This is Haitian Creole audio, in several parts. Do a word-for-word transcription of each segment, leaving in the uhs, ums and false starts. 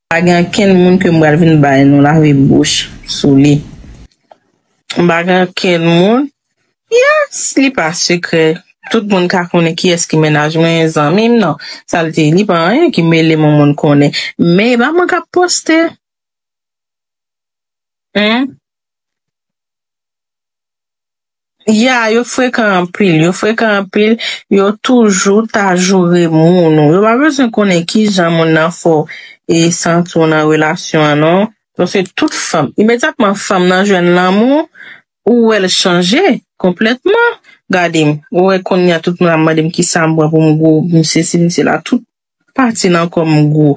Pa gen ankenn moun ke m pral vin bay non lave bouch sou li. M pa gen ankenn moun. Yes, li pa sekrè. Tout moun ka konnen kiyès ki mennaj mwen, zanmi m, non. Sa l te, li pa anyen ki mele m, moun konnen. Men e pa mwen k ap poste. Hein? Ya, yo frekan anpil, yo frekan anpil, yo toujou ta joure moun ou. Yo pa bezwen konnen kijan moun nan fè w e santi w nan relasyon an, non. Paske tout fanm, imedyatman fanm nan jwenn lanmou, ou wè l chanje konplètman. Gade m, ou wè kounye a tout moun ap mande m kisa m pran pou m gwo, m sesi, m sela, tout pati nan kò m gwo.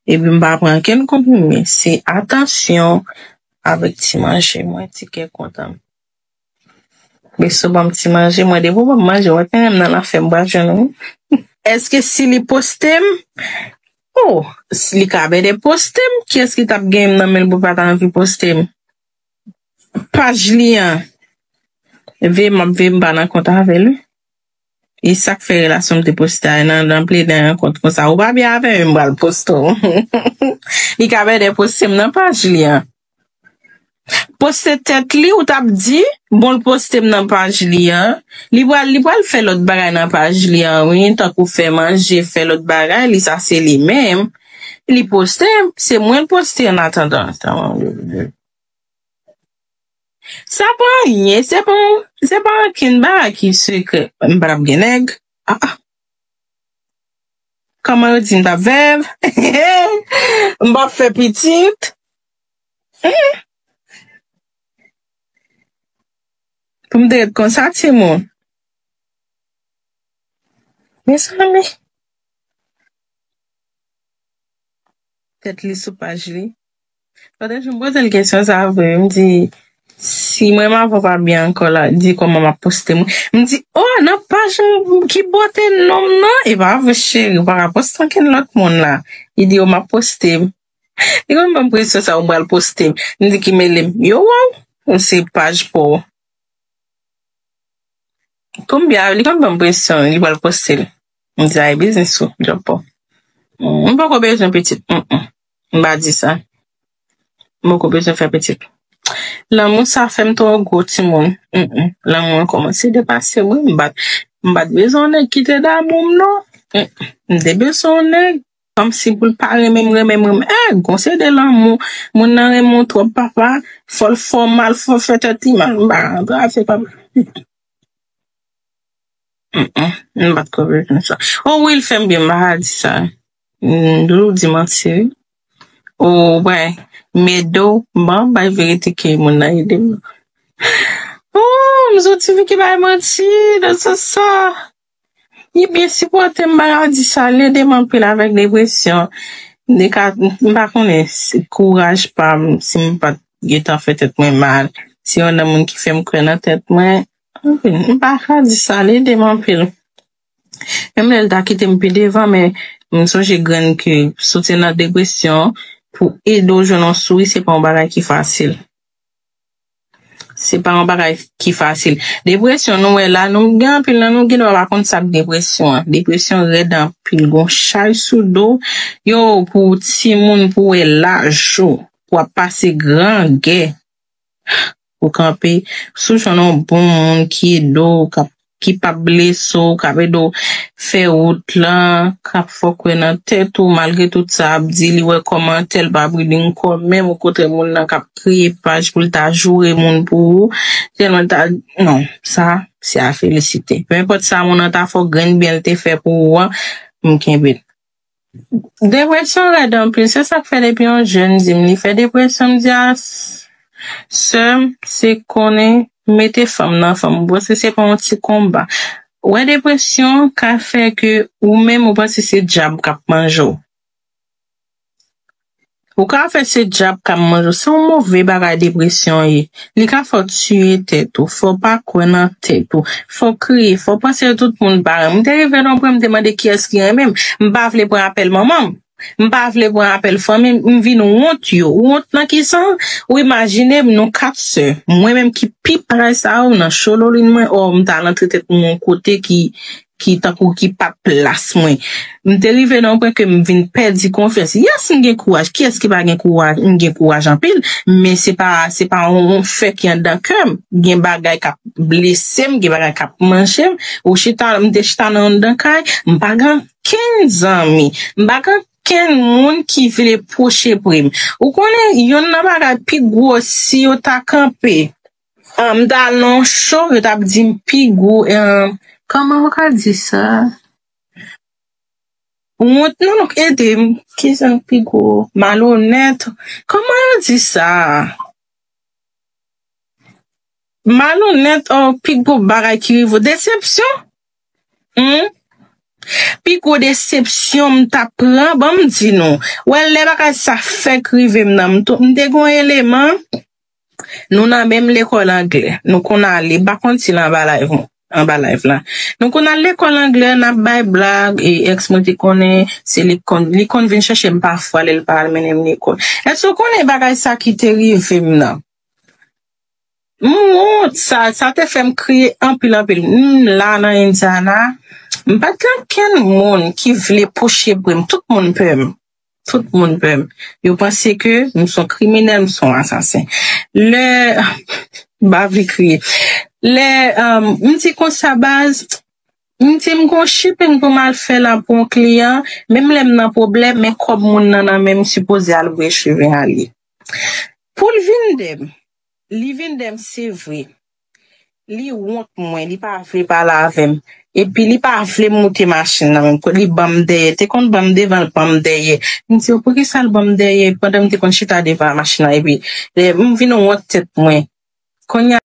Epi m pa pran ankenn konprime. Se atansyon avèk ti manje mwen, ti kè kontan m. Beso ban m ti manje mwen, depi w ban m manje, mwen konnen m nan lanfè, m pral jwenn ou. Èske si li poste m? Oh, si li ka bèdè poste m, kiyès ki t ap gen m nan men l pou pa ta anvi poste m? Paj li an. Veye m ap veye m pa nan kont avè l, wi. E sa k fè relasyon m te poste a nan, nan plede rankont konsa. Ou pa byen avè m, m pral poste w. Li ka bèdè poste m nan paj li an. Poste tèt li, ou t ap di, bon, l poste m nan paj li an. Li pral, li pral fè lòt bagay nan paj li an, wi, tankou fè manje, fè lòt bagay, li sa se li menm. Li poste m, se mwen l poste an atandan. Sa pa anyen, se pa, se pa ankenn bagay ki sekrè. M pa t ap gen nèg. Ah, ah. Kòman yo di m t ap vèv? M p ap fè pitit. Hmm. Pou m te ret konsa, timoun. Mezanmi. Tèt li sou paj li. Pandan jan m poze l kesyon sa a vre, m di, si mwen m avè w pa byen ankò la, di kòman m ap poste mwen. M di, oh, nan paj m ki pote non m nan, e pa vre cheri, ou pa ka poste ankenn lòt moun la. Li di, oh, m ap poste m. Li konn ban m presyon sa, ou pral poste m. M di, ki mele m? Yo, waw, ou se paj pa w. Konbyen, li konn ban m presyon, li pral poste l. M di, ay, biznis ou, djòb pa w. M poko bezwen pitit. Mm, mm. M pa di sa. M poko bezwen fè pitit. Lanmou sa fè m twò gwo, timoun. Mm, mm. Lanmou an kòmanse depase m, wi. M pa t, m pa t bezwen yon nèg ki te damou m, non. Mm, mm. M te bezwen yon nèg. Kòmsi pou l pa renmen m, renmen m, renmen m. Eh, gon se de lanmou. Moun nan renmen w twòp, papa. Fò l fè w mal, fò l fè tèt li mal. M pa rantre avèk papa. Mm, mm, m pa t ko bezwen sa. Oh wi, l fè m byen, m pa ka di sa. Mm, Doudou di manti, wi. Oh, bay, m ede w, m pa bay verite ke moun nan ede m. Oh, m soti Vicky bay manti, nan sans sa. Li byen sipòte m, bagay di sa, li ede m anpil avèk depresyon. Li ka, m pa konnen si kouraj pa m, si m pa t gentan fè tèt mwen mal, si yon nan moun ki fè m kwè nan tèt mwen, anpil. M pa ka di sa, li ede m anpil. Menm lè l ta kite m pi devan, men m sonje grenn ke soti nan depresyon pou ede w jwenn yon souri, se pa yon bagay ki fasil. Se pa yon bagay ki fasil. Depresyon, nou wè la, nou gen anpil nan nou gen dwa pa konn sa k depresyon an. Depresyon rèd anpil, gon chay sou do. Yo, pou timoun, pou wè laj ou, pou ap pase grangè. Ou kanpe, si w jwenn yon bon moun ki ede w, k ap ki p ap blese w, k ap ede w fè wout lan, k ap fè w kwè nan tèt ou, malgre tout sa, ap di li wè kòmantè, l pa ap reading kòmè, okontrè, moun nan k ap kreye paj pou l ta joure moun pou ou, tèlman l ta, non, sa, se a felisite. Penenpòt sa moun nan ta fè w, grenn byen l te fè pou ou an, m kenbe l. Depresyon rèd anpil, se sa k fè depi yon jèn di m li fè depresyon, m di a, s-, sè m, se konnen mete fanm nan fanm, m panse se pa yon ti konba. Wè depresyon ka fè ke ou menm ou panse se dyab k ap manje w. Ou ka fè se dyab k ap manje w, se yon move bagay depresyon ye. Li ka fè w tiye tèt ou, fè w pa kwè nan tèt ou, fè w kriye, fè w panse tout moun pa renmen w. M te rive nan yon pwen, m te mande kiyès ki renmen m. M pa vle pran apèl manman m. M pa vle pran apèl fanmi m, m vin wont yo. Wont nan kisa? Ou imajine m, nou kat sè. Mwen menm ki pi pray sa yo nan chololin mwen, ò, m t al antre tèt mwen yon kote ki ki tankou ki pa plas mwen. M te rive nan yon pwen ke m vin pèdi konfyans. Yes, m gen kouraj. Kiyès ki pa gen kouraj? M gen kouraj anpil, men se pa, se pa yon, yon fè ki anndan kè m. Gen bagay k ap blese m, gen bagay k ap manje m. Ou chita, m te chita nan anndan kay, m pa gen kenn zanmi. M pa gen kenn moun ki vle pwoche pre m. Ou konnen, yonn nan bagay pi gwo, si yo ta kanpe, ah, m ta al nan yon show, yo t ap di m pi gwo, eh, kòman yo ka di sa? Wont, non, non, ede m. Kisa pi gwo? Malonèt. Kòman yo di sa? Malonèt, oh, pi gwo bagay ki rive w. Desepsyon? Hmm? Pi gwo desepsyon m t ap pran, ban m di nou. Wè, lè bagay sa fèk rive m nan, m tou, m te gen yon eleman, nou nan menm lekòl anglè. Nou konn ale, m pa konn si l anba live, anba live la. Nou konn al lekòl anglè, n ap bay blag, e èks mwen te konnen, se li k konn, li konn vin chèche m pafwa, lè l pa al mennen m lekòl. Èske w konnen bagay sa ki te rive m nan? M wont, sa, sa te fè m kriye anpil, anpil. M la nan Indiana, m pa t gen okenn moun ki vle pwoche pre m. Tout moun pè m. Tout moun pè m. Yo panse ke m se yon kriminèl, m se yon asasen. Lè, m pa vle kriye. Lè, um, m di konsa, baz, m di m gon shipping pou m al fè la pou yon kliyan, menm lè m nan pwoblèm, men kòb moun nan nan men m, sipoze al bouye cheve a li. Pou l vin dè m, li vin dè m, se vre. Li wont mwen, li pa vle pale avè m. Epi li pa vle m moute machin nan menm kote, li ban m dèyè. Te konn ban m devan, l ban m dèyè. M di, "Poukisa l ban m dèyè?" Pandan m te konn chita devan machin nan, epi, eh, m vin wont tèt mwen. Kounye a,